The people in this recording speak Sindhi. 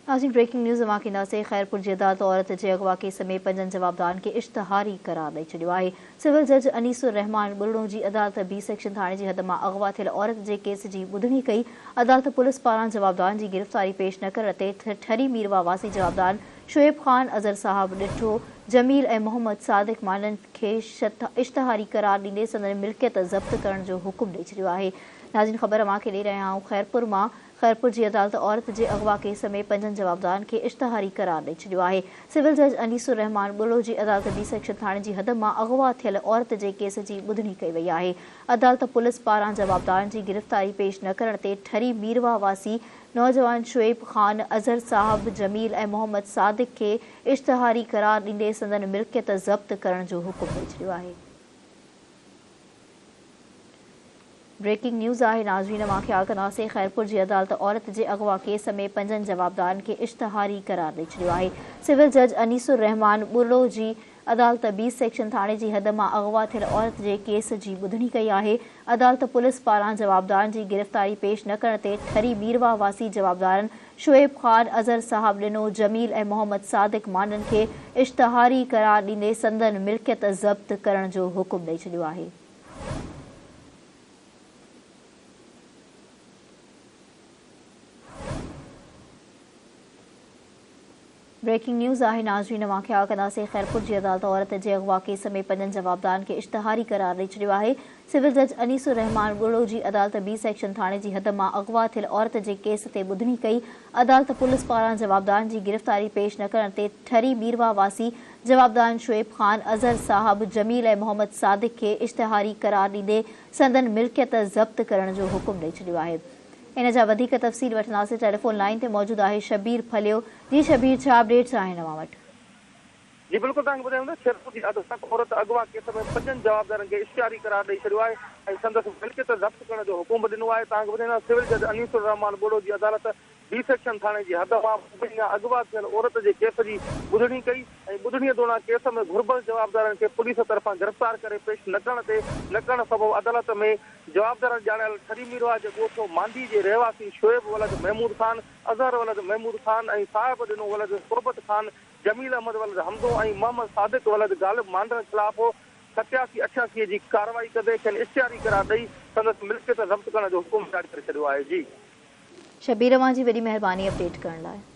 ناظرين بريڪنگ نيوز اوهان کي ڏينداسين خيرپور جي عدالت عورت جي اغوا ڪيس ۾ پنجن جوابدارن کي اشتهاري قرار ڏئي ڇڏيو آهي. سول جج انيس الرحمان ٻرڙو جي عدالت بي سيڪشن ٿاڻي جي حد مان اغوا ٿيل عورت جي ڪيس جي ٻڌڻي ڪئي. عدالت پوليس پاران جوابدارن جي گرفتاري پيش نه ڪرڻ تي ٺري ميرواهه واسي جوابدارن شعيب خان، اظهر صاحب ڏٺو، جميل ۽ محمد صادق مانڊن کي اشتهاري قرار ڏيندي سندن ملڪيت ضبط ڪرڻ جو حڪم ڏئي ڇڏيو آهي. ناظرين خبر اوهان کي ڏئي رهيا آهيون خيرپور مان خيرپور جي عدالت عورت جي اغوا ڪيس ۾ پنجن جوابدارن کي اشتهاري قرار ڏئي ڇڏيو آهي. سول جج انيس الرحمان ٻرڙو جي عدالت بي سيڪشن ٿاڻي جي حد مان اغوا ٿيل عورت جي ڪيس جي ٻڌڻي ڪئي وئي آهي. عدالت پوليس پاران جوابدارن جي گرفتاري پيش نه ڪرڻ تي ٺري ميرواهه واسي نوجوان شعيب خان، اظهر صاحب، جميل ۽ محمد صادق کي اشتهاري قرار ڏيندي سندن ملڪيت ضبط ڪرڻ جو حڪم ڏئي ڇڏيو آهي. بريڪنگ نيوز آهي ناظرين اوهان کي آگاهه ڪنداسين خيرپور جي عدالت عورت جي اغوا ڪيس ۾ پنجن جوابدارن کي اشتهاري قرار ڏئي ڇڏيو آهي سول جج انيس الرحمان ٻرڙو جي عدالت بي سيڪشن ٿاڻي جي حد مان اغوا ٿيل عورت جي ڪيس جي ٻڌڻي ڪئي آهي عدالت پوليس پاران جوابدارن جي گرفتاري پيش نه ڪرڻ تي ٺري ميرواهه واسي جوابدارن شعيب خان، اظهر صاحب ڏنو، جميل ۽ محمد صادق مانڊن کي اشتهاري قرار ڏيندي سندن ملڪيت ضبط ڪرڻ جو حڪم ڏئي ڇڏيو آهي. بريڪنگ نيوز آهي ناظرين اوهان کي آگاهه ڪنداسين خيرپور جي عدالت عورت جي اغوا ڪيس ۾ پنجن جوابدارن کي اشتهاري قرار ڏئي ڇڏيو آهي سول جج انيس الرحمان ٻرڙو جي عدالت بي سيڪشن ٿاڻي جي حد مان اغوا ٿيل عورت جي ڪيس تي ٻڌڻي ڪئي عدالت پوليس پاران جوابدارن جي گرفتاري پيش نه ڪرڻ تي ٺري ميرواهه واسي جوابدارن شعيب خان، اظهر صاحب، جميل ۽ محمد صادق کي اشتهاري قرار ڏيندي سندن ملڪيت ضبط ڪرڻ جو حڪم ڏئي ڇڏيو آهي. ان جا وڌيڪ تفصيل وٺنداسين ٽيليفون لائين تي موجود آهي شبير ڦليو جي شبير ڇا اپڊيٽس آهن اوهان وٽ. جي بلڪل توهان کي ٻڌايون ته خيرپور جي عدالت عورت اغوا ڪيس ۾ پنجن جوابدارن کي اشتهاري قرار ڏئي ڇڏيو آهي ۽ سندس ملڪيت ضبط ڪرڻ جو حڪم به ڏنو آهي توهان کي ٻڌايون ته سول جج انيس الرحمان ٻوڙو جي عدالت بي سيڪشن ٿاڻي جي حد مان مبينا اغوا ٿيل عورت جي ڪيس جي ٻڌڻي ڪئي ۽ ٻڌڻي دوران ڪيس ۾ گهربل جوابدارن کي پوليس طرفان گرفتار ڪري پيش نه ڪرڻ تي نه ڪرڻ سبب عدالت ۾ جوابدارن ڄاڻايل ٺري ميرواهه جي ڳوٺ مانڊي جي رهواسي شعيب ولد محمود خان، اظهر ولد محمود خان ۽ صاحب ڏنو ولد صحبت خان، جميل احمد ولد حمدو ۽ محمد صادق ولد غالب مانڊڻ خلاف 87 88 جي ڪارروائي ڪندي کين اشتهاري قرار ڏئي سندس ملڪيت ضبط ڪرڻ جو حڪم جاري ڪري ڇڏيو آهي. جي. شبير اوهان جي وڏي مهرباني اپڊيٽ ڪرڻ لاء.